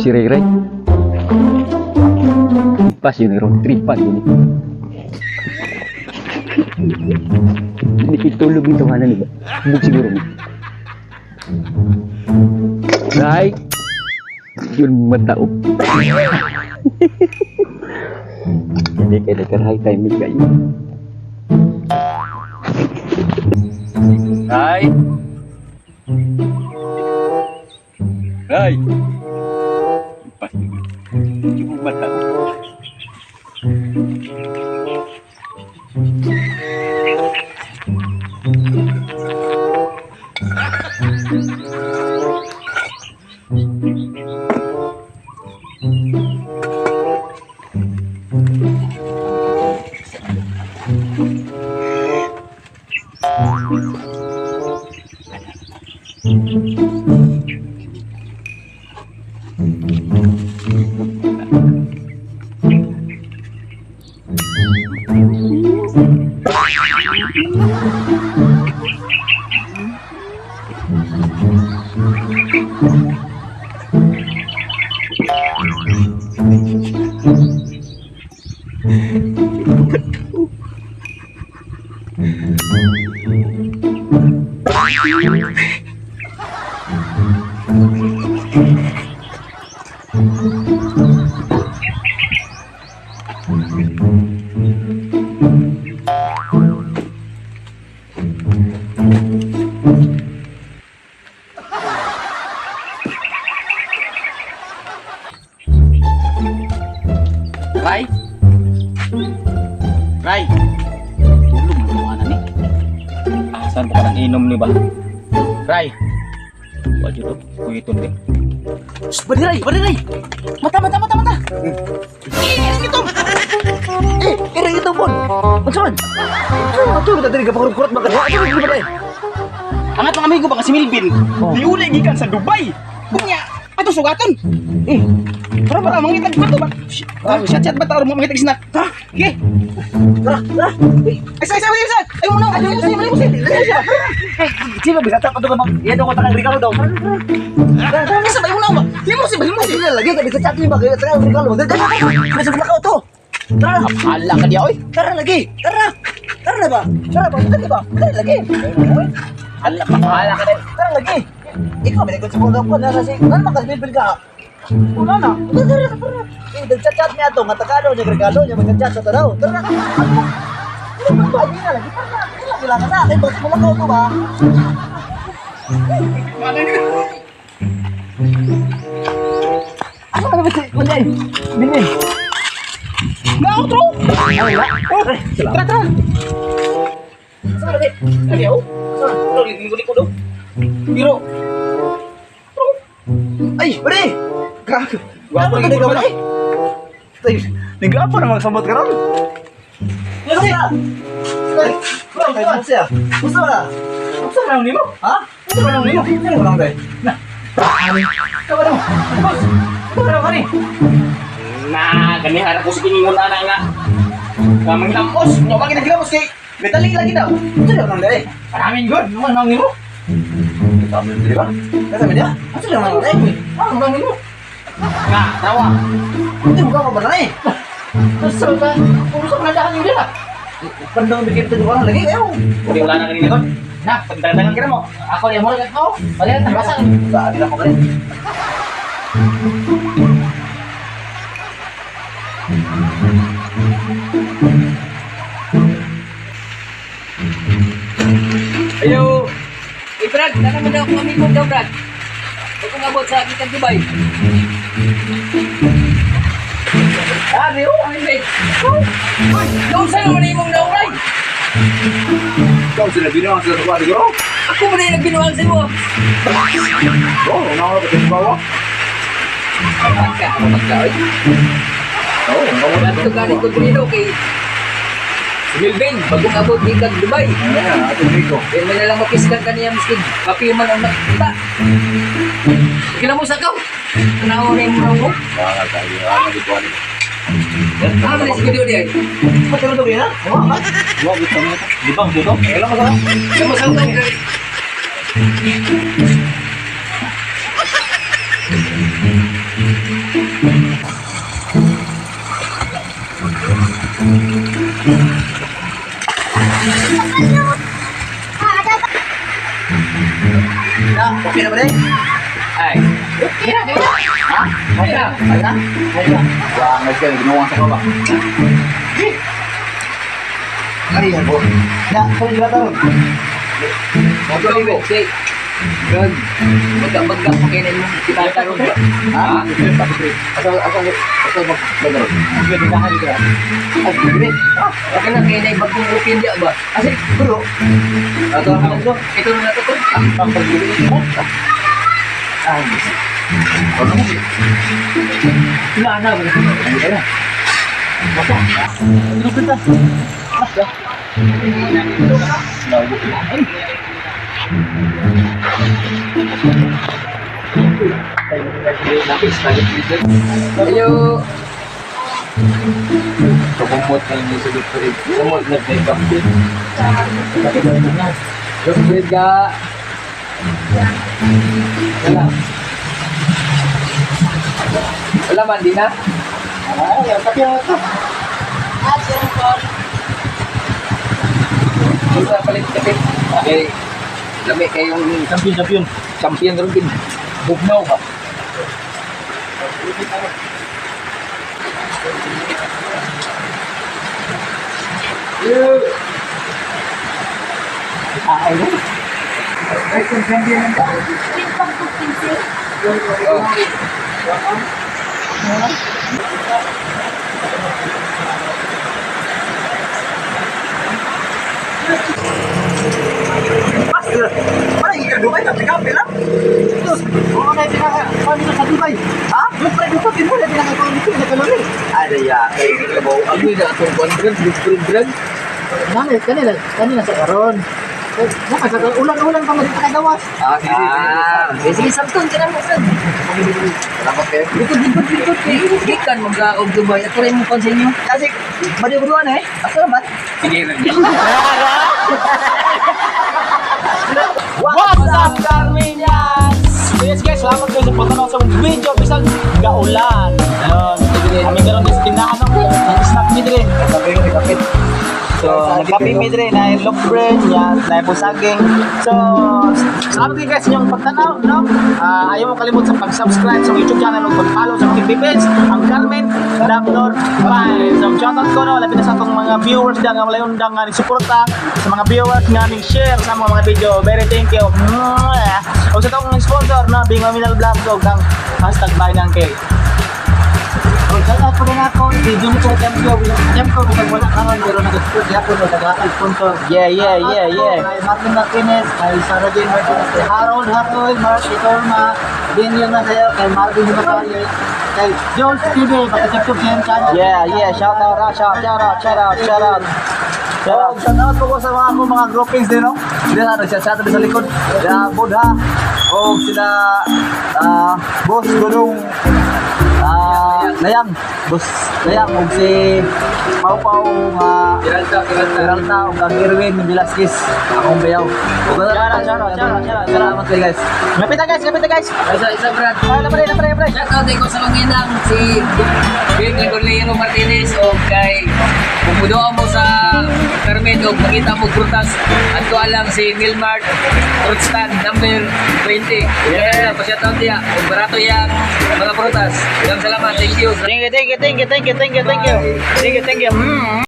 Si Ray Ray. Pas yun, road trip pa yun. Nikitulog yung tawanan nila. Bug siguro mo. Ray! Yun matao. Hindi kayo nagkarahay timing kayo. Ray! Ray! Pas yun. Yung matao. Ray? Ray? Tulog mo na ni. Saan ka nang inom ni ba? Ray? Wa dito, kuyiton din. Shh, badiray, badiray. Mata, mata, mata, mata. Eh, iring ito. Eh, iring ito bon. Unsa man? Unsa man? Ato diri ka pakurot ba ka? Ato diri ba? Ang atong amigo ba nga si Melvin? Oh. Diuli gikan sa Dubai. Unya, ato sugaton. Eh, tara ba mangitag ba to ba? Chat chat ba ta mo mangitag snack? Ha? Okay. Tara, tara. Ay, sa, sa, sa. Ay mo na, ay mo sa, ay mo sa. Eh, sino bisa chat ato ka bang? Iya daw ko takang regalo daw. Tara, tara. Ay, sa, ay mo na ba? Limo si, limo si. Sige lagi ka bisa chat ni ba kaya takang regalo. Tara, tara. Bisa ka to. Tara. Hala ka diya oy. Tara lagi. Tara. Tara na ba? Tara ba? Tara ba? Tara lagi. Hala, pahala ka din. Tara lagi. Ikaw ba ko sa ko na si nan makabilbil ka. Wala na. Tara, tara, tara. Eh, nagchat-chat niya to, nga takalo niya regalo niya magchat sa tanaw. Tara. Ano ba ba na lagi? Tara, tara, kailangan na. Kay boss mo lang to ba? Ano ba ba? Wala. Bilbil. Na outro. Ay, wala. Oh, tara tara. Saan lagi? Lagi oh. Tara, linggo ko do. Pero Ay, pre. Gago. Gwapo Gwapo ka ba? Ay, Nagapo na magsamot karon. Kasi, Ay, bro, kumusta? Kumusta ba? unsa man nimo? Ha? Unsa man nimo? Sino lang tayo? Na. Kawa mo. Boss. Kawa mo kani. Na, gani harap ko sa kingingon ana nga. Kamang lamos, nyo ba kinagilamos kay Betali lagi daw. Sino lang tayo? Maraming good, naman nang nimo. Kami dili ba? Kasi dia? Sino lang tayo? Ano nang nimo? Nga, tawa. Hindi mo ka ba na eh? Sa ka, kung sa man yung dila. Pandang bikin tuh orang lagi kayo. Hindi wala na kanina kon. Na, pagdadangan ka na mo. Ako niya mo lang ako. Wala na tabasa. Sabi na ko rin. Ayo. Eh, Brad, nana man daw akong amigo daw, Brad. Huwag kong abot sa aking Dubai. Sabi oh. Ay, wait. Uy, doon sa'yo man imong nauray. Kau sudah bilang sudah keluar di bro. Ako man yung nagbinuang sa imo. Oh, nah ke bawah. Pagka, pagka, oy. Oh, kamu Brad, ito galing ko dito kay Melvin, bagong abot gikan Dubai. Ya, aku Rico. Kaya may nalang mapiskan kaniya, miskin. Kapi man ang nakita. Kila mo sa kaw. Tanaw na yung mo. Wah, tayo ano di kuan. Ah, man, sige diyo diay. Macam tu ya? Wah, Wa gusto mo. Di ba gusto? elah masalah. Kila mo sa kaw. Na, okay na ba rin? Ay. Kira, kira. Ha? Okay na. Ay na? Ay na. Wangas ka, ginawa sa kaba. Ay, yan po. Na, sorry, wala taron. Okay, say. Gag. Magka-magka pa kayo na yung kita ron ba? Ha? Asa, asa, asa, mag-magaro. Pwede na dito. Ay, sige. Okay lang kayo na yung bagong upin diya ba? Asi, bro. Ito na ito. Ito na ito. Ang pagbili mo. Ay, Ano mo? wala na. Wala na. Ano ka na? Ano kita? Lawo. Ayo. Kumot na yung sa doktor. Kumot na yung kapit. Doktor ka. Wala. Wala man, di na. Ay, ang kape ako. Isa palit kape. Okay. Lami kayong Champion, champion. Champion ron din. Bugnaw ba? Ay, no. Oh. Master, parang ikaw Dubai, kape-kape lang. Terus, oo na pinaka, paano sa Dubai? Ha? Yung pre dito, din mo na pinaka dito, nagkalori. Ada ya, kay kabaw agoy na atong kuan brand, blueprint brand. Nanay, kanila, kanila sa karon. Eh, naka sa ulan-ulan pa man kagawas. Ah, sige, sige. Ah, sige, sige, sabton ka na mo, friend. Salamat kayo. Likod, likod, likod. Kay gikan magaog Dubai. Ako rin mo kon sa inyo. Kasi, bali buruan eh. Asa naman? Sige, What's up, Carminians? So yes guys, salamat kayo sa pagtanaw sa mong video. Bisag gaulan. Ayun. Kami karon sa tindahan no. Nag-snack mi dire. So, nagkape mi dire na look bread, yan, na po saging. So, salamat kayo guys sa inyong pagtanaw, no? Ah, ayaw mo kalimot sa pag-subscribe sa YouTube channel ug pag-follow sa aking page, ang Carmen Dabnor Vibes. So, shoutout ko no, labi na sa atong mga viewers diyan nga wala yung dang nga suporta sa mga viewers nga ning share sa mga video. Very thank you. Mwah! Ug sa atong sponsor no, Bingo Minal Vlog ug ang #BuyNangK. Oh, shout out po rin ako. Video mo sa Temco. Temco, bisag wala karon pero nag-support yapon no, taga-sponsor. Yeah. Kay Marvin Martinez, kay Sarah Jane Martinez, kay Harold Harold, Mark Itorma, Daniel Masaya, kay Marvin Himacario, kay Jones TV, pakisubscribe sa iyong channel. Yeah, shout out, ah, shout, shout out, shout out, shout out. Shout out. Oh, shout out po ko sa mga akong mga groupings din, no? Sila, nagsasat sa likod. Sila Bodha, o sila Boss Gulong, Layang, Boss Layang, o si Pau Pau, nga Piralta, piralta. Peralta, o kang Irwin Velasquez, akong bayaw. Shout out, shout out, shout out, shout out. Salamat kayo guys. Lapit na guys, lapit na guys. Isa, isa, brad. Ay, lapit na, lapit na, lapit na. Shout out ko sa manginang si Big Ligorlero Martinez o kay kung mo sa Carmen o makita mo prutas at ko alam si Milmart Fruit Stand number 20. Yeah. Pa-shout out niya. Kung barato yang mga prutas. Daghang salamat. Thank you. Thank you, thank you, thank you, thank you, thank you, thank you. Thank you, thank you.